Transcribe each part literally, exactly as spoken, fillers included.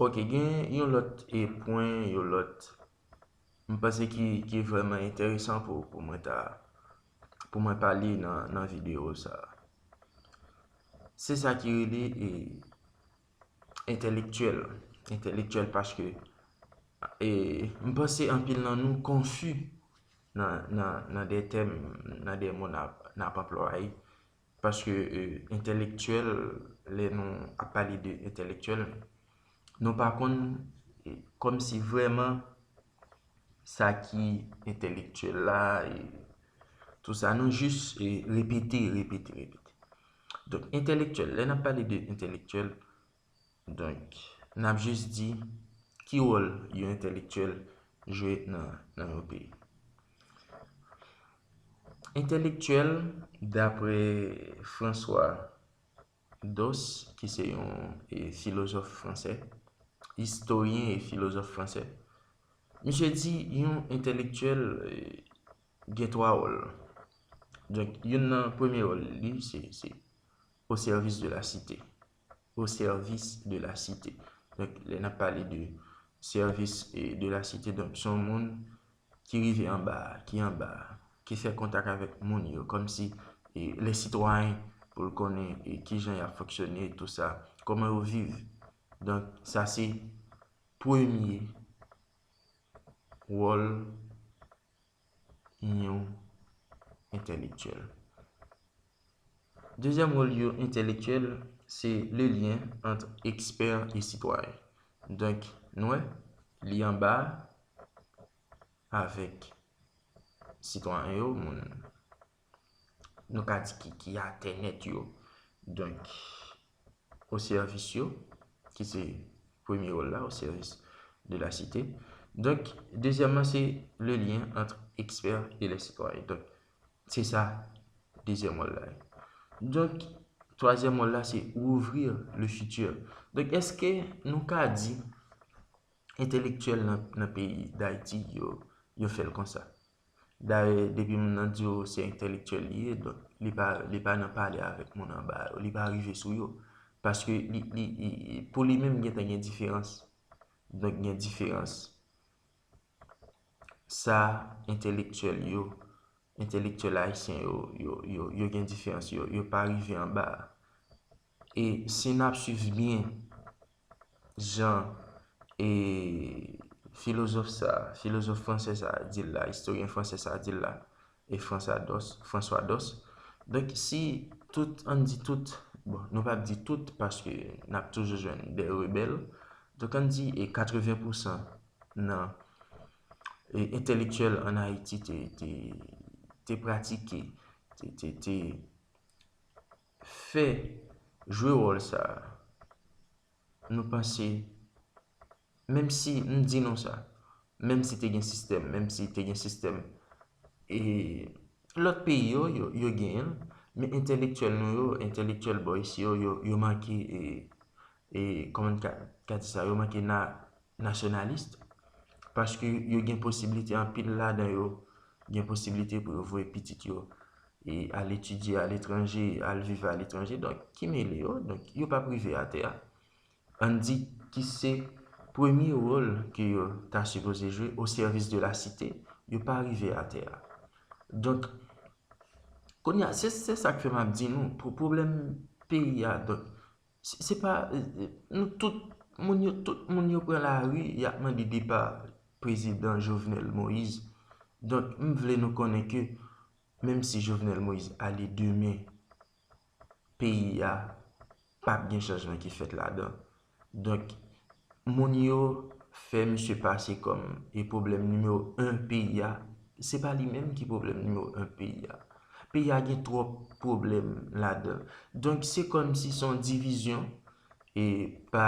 Ok, gen yon lòt e pwen, yon lòt, m panse ki, ki vrèman enteresan pou, pou mwen ta, pou mwen pale nan, nan videyo sa. Se sa ki rele e, entèlektyèl. Entèlektyèl paske e, m panse anpil nan nou konfi nan, nan, nan de tèm, nan de mo n ap, n ap anplwaye. Paske e, entèlektyèl, lè nou ap pale de entèlektyèl, nou pa konn e, kòmsi vrèman sa ki entèlektyèl la, e, tou sa, nou jis e, repete, repete, repete. Donk, entèlektyèl, lè n ap pale de entèlektyèl, donk, n ap jis di ki wòl yon entèlektyèl jwe nan, nan yon peyi. Entèlektyèl, daprè François Dos, ki se yon e, filozòf fransè, istoryen e filozòf fransè, misye di yon entèlektyèl e, gen twa wòl. Donk, youn nan premye wòl li, se, se au service de la cité. Au service de la cité. Donk, lè n ap pale de service e, de la cité, donk, se yon moun ki rive anba a, ki anba a, ki fè kontak avèk moun yo, kòmsi e, les citoyens, pou l konnen e, kijan y ap fonksyone, tou sa, kòman yo viv. Donk, sa se premye wòl yon entèlektyèl. Dezyèm wòl yon entèlektyèl, se le lien entre expert et citoyen. Donk, nou wè, li anba avèk sitwayen yo, moun, nou ka di ki, ki atè nèt yo. Donk, au service yo, ki se premye wòl la, au service de la cité. Donk, dezyèmman, se le lien entre expert et les citoyens. Donk, se sa, dezyèm wòl la. Donk, twazyèm wòl la, se ouvrir le futur. Donk, èske nou ka di entèlektyèl nan, nan peyi Dayiti, yo, yo fè l konsa? Dayè, depi moun nan di w se entèlektyèl li ye, donk, li pa, li pa nan pale avèk moun anba yo, li pa rive sou yo. Paske li, li, li, pou li menm, gentan gen diferans. Donk, gen diferans. Sa, entèlektyèl yo, entèlektyèl ayisyen yo, yo, yo, yo gen diferans, yo, yo pa rive anba a. E si n ap swiv byen jan e, filozòf sa, filozòf fransè sa di l la, istoryen fransè sa di l la, e François Dos, François Dos. Donk, si tout, ann di tout, bon, nou p ap di tout, paske n ap toujou jwenn de rebèl. Donk, ann di, e katreven pousan nan e, entèlektyèl ann Ayiti te, te, te pratike, te, te, te fè jwe wòl sa a, nou panse, menm si, m di nou sa, menm si te gen sistèm, menm si te gen sistèm, e, lòt peyi yo, yo, yo genyen l, men entèlektyèl nou yo, entèlektyèl bò isi yo, yo, yo manke, e, e, kòman n ka, ka di sa, yo manke na, nasyonalis, paske yo gen posiblite, anpil ladan yo gen posiblite pou yo voye pitit yo e al etidye aletranje, al viv aletranje, donk, ki mele yo, donk, yo p ap rive atè a. Ann di ki se premye wòl ke yo ta sipoze jwe au service de la cité, yo pa rive atè a. Donk, kounye a, se, se sa k fè m ap di nou, pou pwoblèm peyi a, donk, se, se pa, e, e, nou tout, moun yo, tout moun yo pran lari, y ap mande depa prezidan Jovenel Moïse. Donk, m vle nou konnen ke, menm si Jovenel Moïse ale demen, peyi a p ap gen chanjman ki fèt ladan. Donk, moun yo fè misye pase kòm e pwoblèm nimewo en peyi a, se pa li menm ki pwoblèm nimewo en peyi a. Peyi a gen twòp pwoblèm ladan. Donk, se kòmsi se yon divizyon, e pa,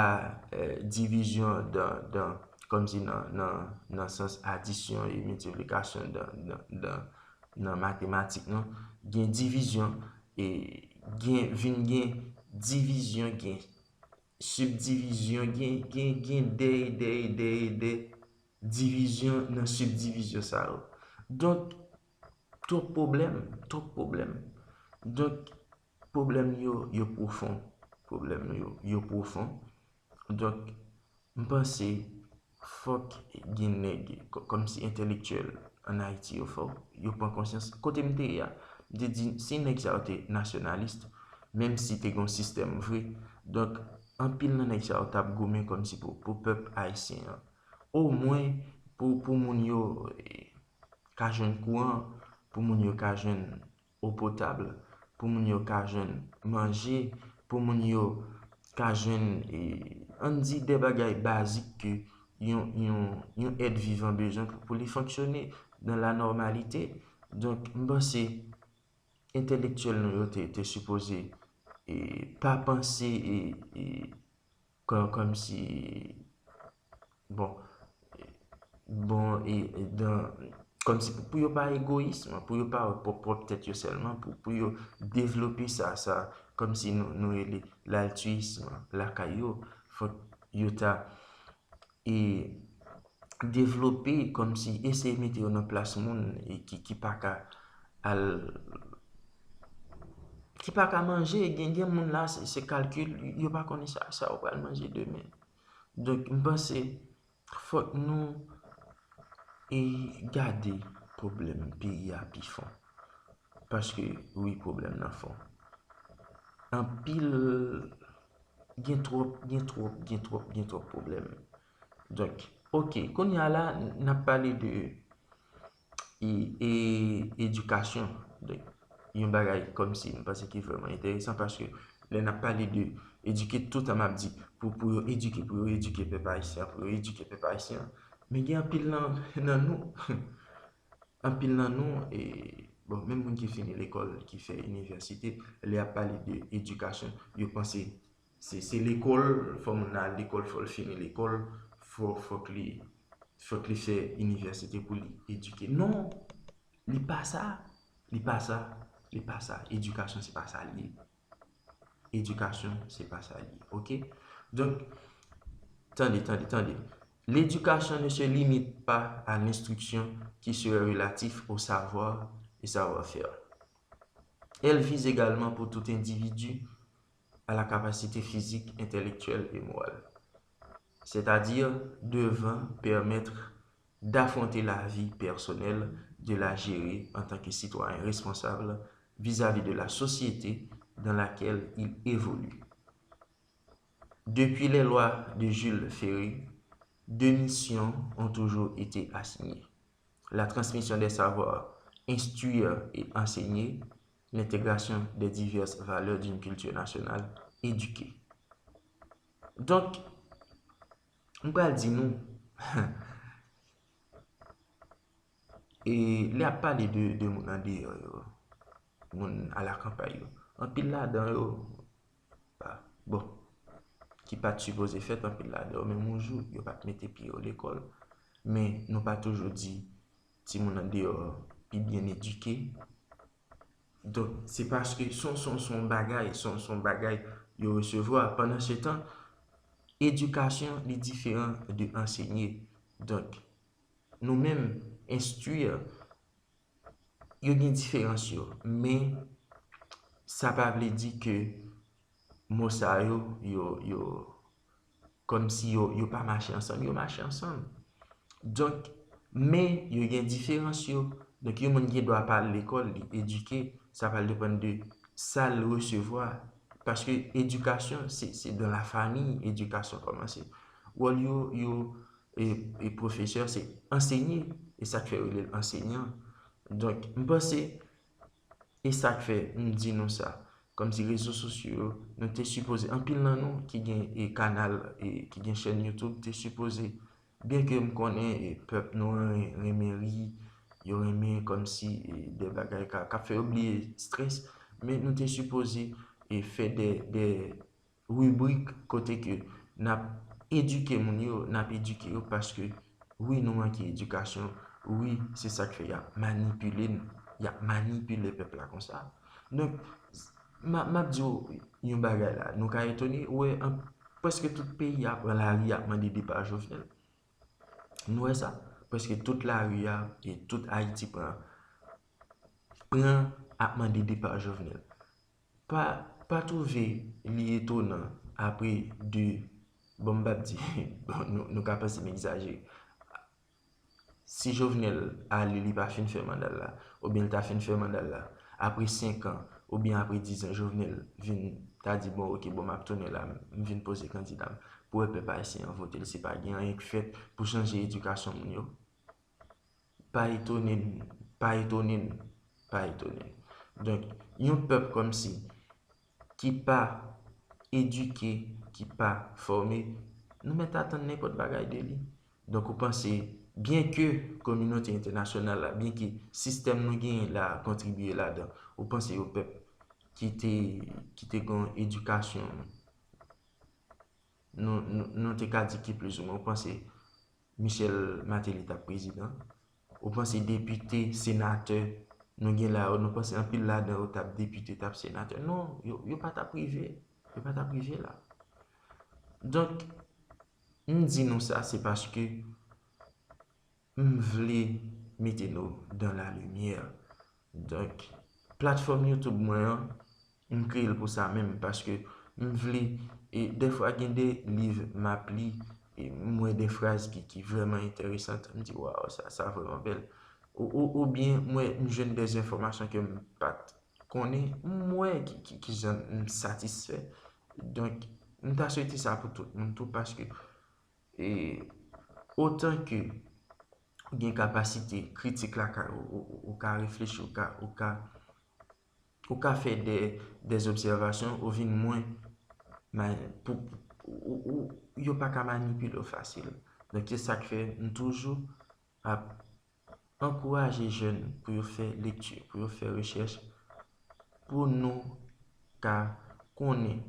e, divizyon dan, dan, kòmsi nan, nan, nan sans adisyon e miltiplikasyon dan, dan, dan, nan matematik, non. Gen divizyon, e gen, vin gen divizyon, gen sibdivizyon, gen, gen, gen dè, dè, dè, dè divizyon nan sibdivizyon sa yo. Donk, twòp pwoblèm, twòp pwoblèm. Donk, pwoblèm yo, yo pwofon. Pwoblèm yo, yo pwofon. Donk, M panse fòk gen nèg kò- kòmsi entèlektyèl ann Ayiti yo fò yo pran konsyans. Kote m te ye a, m te di si nèg sa yo te nasyonalis, menm si te gen yon sistèm vre, donk anpil nan nèg sa yo t ap goumen kòmsi pou, pou pèp ayisyen an. Omwen pou, pou moun yo eh, ka jwenn kouran, pou moun yo ka jwenn eau potable, pou moun yo ka jwenn manje, pou moun yo ka jwenn, e, ann di, de bagay bazik ke yon, yon, yon èt vivan bezwen pou, pou li fonksyone nan la nòmalite. Donk, m panse entèlektyèl nou yo te, te sipoze e, pa panse e, e, kò- kòmsi bon bon e, e dan kòmsi pou, pou yo pa egoyis, pou yo pa wè pwòp pwòp tèt yo sèlman, pou, pou yo devlope sa sa kòmsi nou, nou rele laltiyis lakay yo. Fòk yo ta e devlope kòmsi eseye mete yo nan plas moun e ki, ki pa ka al ki pa ka manje, gen, gen moun la se, se kalkil, yo pa konnen sa, sa yo pral manje demen. Donk m panse fòk nou e gade pwoblèm peyi a pi fon. Paske wi, pwoblèm nan fon. Anpil gen twòp, gen twòp, gen twòp, gen twòp pwoblèm. Donk, oke, kounye a la n ap pale de e, e edikasyon. Donk, yon bagay kòmsi m panse ki vrèman enteresan paske lè n ap pale de edike, toutan m ap di pou, pou yo edike, pou yo edike pèp ayisyen an, pou yo edike pèp ayisyen an. Men gen anpil nan, nan nou, anpil nan nou, e, bon, menm moun ki fini lekòl, ki fè inivèsite, lè y ap pale de edikasyon, yo panse se, se lekòl, fò moun nan al lekòl, fò l fini lekòl, fò, fòk li, fòk li fè inivèsite pou li edike. Non, li pa sa, li pa sa, li pa sa. Edikasyon se pa sa l ye. Edikasyon se pa sa l ye, oke? Donk, tande, tande, tande. L'éducation ne se limite pas à l'instruction qui serait relatif au savoir et savoir-faire. Elle vise également pour tout individu à la capacité physique, intellectuelle et morale, c'est-à-dire devant permettre d'affronter la vie personnelle, de la gérer en tant que citoyen responsable vis-à-vis de la société dans laquelle il évolue. Depuis les lois de Jules Ferry, deux missions ont toujours été assignées. La transmission des savoirs, instruire et enseigner, l'intégration des diverses valeurs d'une culture nationale, éduquer. Donk, m pral di nou, e lè ap pale de, de moun andeyò yo, moun alakanpay yo, anpil ladan yo, pa, bon, ki pa t sipoze fèt, anpil ladan yo, menm yon jou, yo pa t mete pye yo lekòl. Men nou pa toujou di timoun andeyò pi byen edike. Donk, se paske se yon, se yon, se yon bagay, se yon, se yon bagay yo resevwa. Pandan se tan, edikasyon, li diferan de ansenye. Donk, nou menm, enstwi, yo gen diferans yo, men sa pa vle di ke mo sa yo, yo, yo, kòmsi yo, yo pa mache ansanm, yo mache ansanm. Donk, men yo gen diferans yo. Donk, yon moun gen dwa pa al lekòl, li edike, sa pral depann de sa l resevwa. Paske edikasyon, se, se dans la famille, edikasyon kòmanse. Wòl yo, yo, e, e pwofesè, se ansenye, e sa k fè yo rele l ansenyan. Donk, m panse, e sa k fè m di nou sa, kòmsi rezo sosyo yo, nou te sipoze, anpil nan nou ki gen e kanal, e ki gen chèn YouTube, te sipoze, byenke m konnen e pèp nou an renmen ri, yo renmen kòmsi e de bagay ka, k ap fè yo bliye strès, men nou te sipoze e fè de, de ribrik kote ke n ap edike moun yo, n ap edike yo paske wi, nou manke edikasyon, wi, se sa k fè y ap manipile n, y ap manipile pèp la konsa. Donk, m a, m ap di w yon bagay la, nou ka etone, ou wè, an, prèske tout peyi a pran lari ap mande depa Jovenel. Nou wè sa, prèske tout lari a, e tout Ayiti pran, pran ap mande depa Jovenel. Pa, pa twouve li etonan apre de Bon, m p ap di, bon, nou, nou ka panse m egzajere. Si Jovenel ale, li pa fin fè manda l la, oubyen l ta fin fè manda l la, apre senk an, oubyen apre diz an, Jovenel vin ta di, bon, oke, bon, m ap tounen la, m vin poze kandida m, pou wè pèp ayisyen an vote l, se pa gen anyen k fèt pou chanje edikasyon moun yo? Pa etone n, pa etone n, pa etone n. Donk, yon pèp kòmsi ki pa edike, ki pa fòme, nou mèt atann nenpòt bagay de li. Donk, ou panse, byenke kominote entènasyonal la, byenke sistèm nou genyen la kontribiye ladan, ou panse yon pèp ki te, ki te gen yon edikasyon, nou, nou, nou te ka di ki plizoumwen, ou panse Michel Martelly t ap prezidan? Ou panse depite, senatè nou gen la yo, nou panse anpil ladan yo t ap depite, t ap senatè? Non, yo, yo pa t ap rive. Yo pa t ap rive la. Donk, m di nou sa, se paske m vle mete nou dans la lumière. Donk, platfòm YouTube mwen an, m kreye l pou sa menm, paske m vle, e dèfwa gen de liv m ap li, e m wè de fraz ki, ki vrèman enteresan, m di, waw, sa, sa vrèman bèl. Ou, ou, oubyen m wè, m jwenn de enfòmasyon ke m pa t konnen, m wè ki, ki, ki jan m satisfè. Donk, m ta swete sa pou tout moun tou, paske, e, otan ke ou gen kapasite kritik lakay ou, ou, ou, ou ka reflechi, ou ka, ou ka, ou ka fè de, de obsèvasyon, ou vin mwen, ma-, pou, ou, ou, yo pa ka manipile w fasil. Donk, se sa k fè m toujou ap ankouraje jèn pou yo fè lekti, pou yo fè rechèch, pou nou ka konnen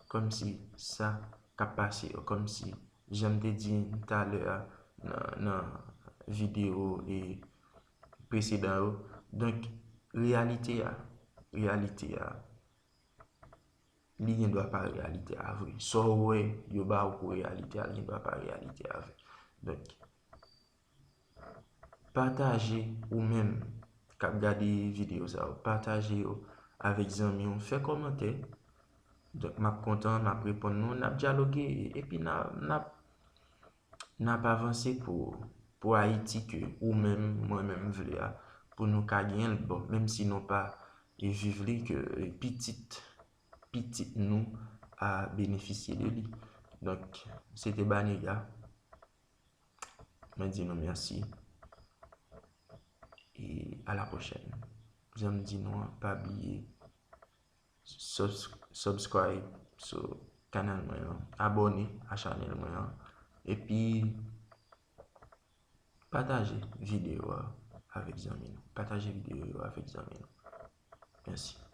kòmsi sa k ap pase yo, kòmsi jan m te di talè a nan, nan videyo, e, presedan yo. Donk, reyalite a, reyalite a, li gen dwa pa reyalite a vre. Sa w wè yo ba w kou reyalite a, li gen dwa pa reyalite a vre. Donk, pataje ou menm k ap gade videyo sa yo, pataje yo avèk zanmi w, fè kòmantè. Donk, m ap kontan, m ap reponn nou, n ap dyaloge, epi n a, n ap, n ap avanse pou, pou Ayiti ke ou menm, mwen menm vle a, pou nou ka genyen l, bon, menm si nou pa, e, viv li, ke, e, pitit, pitit nou a benefisye de li. Donk, se te Banega. Mwen di nou mèsi. E a la pwochèn. Jan m di nou an, pa bliye subs-, subscribe sou kanal mwen an, abòne a chanèl mwen an, epi pataje videyo a avèk zanmi nou. Pataje videyo yo avèk zanmi nou. Mèsi.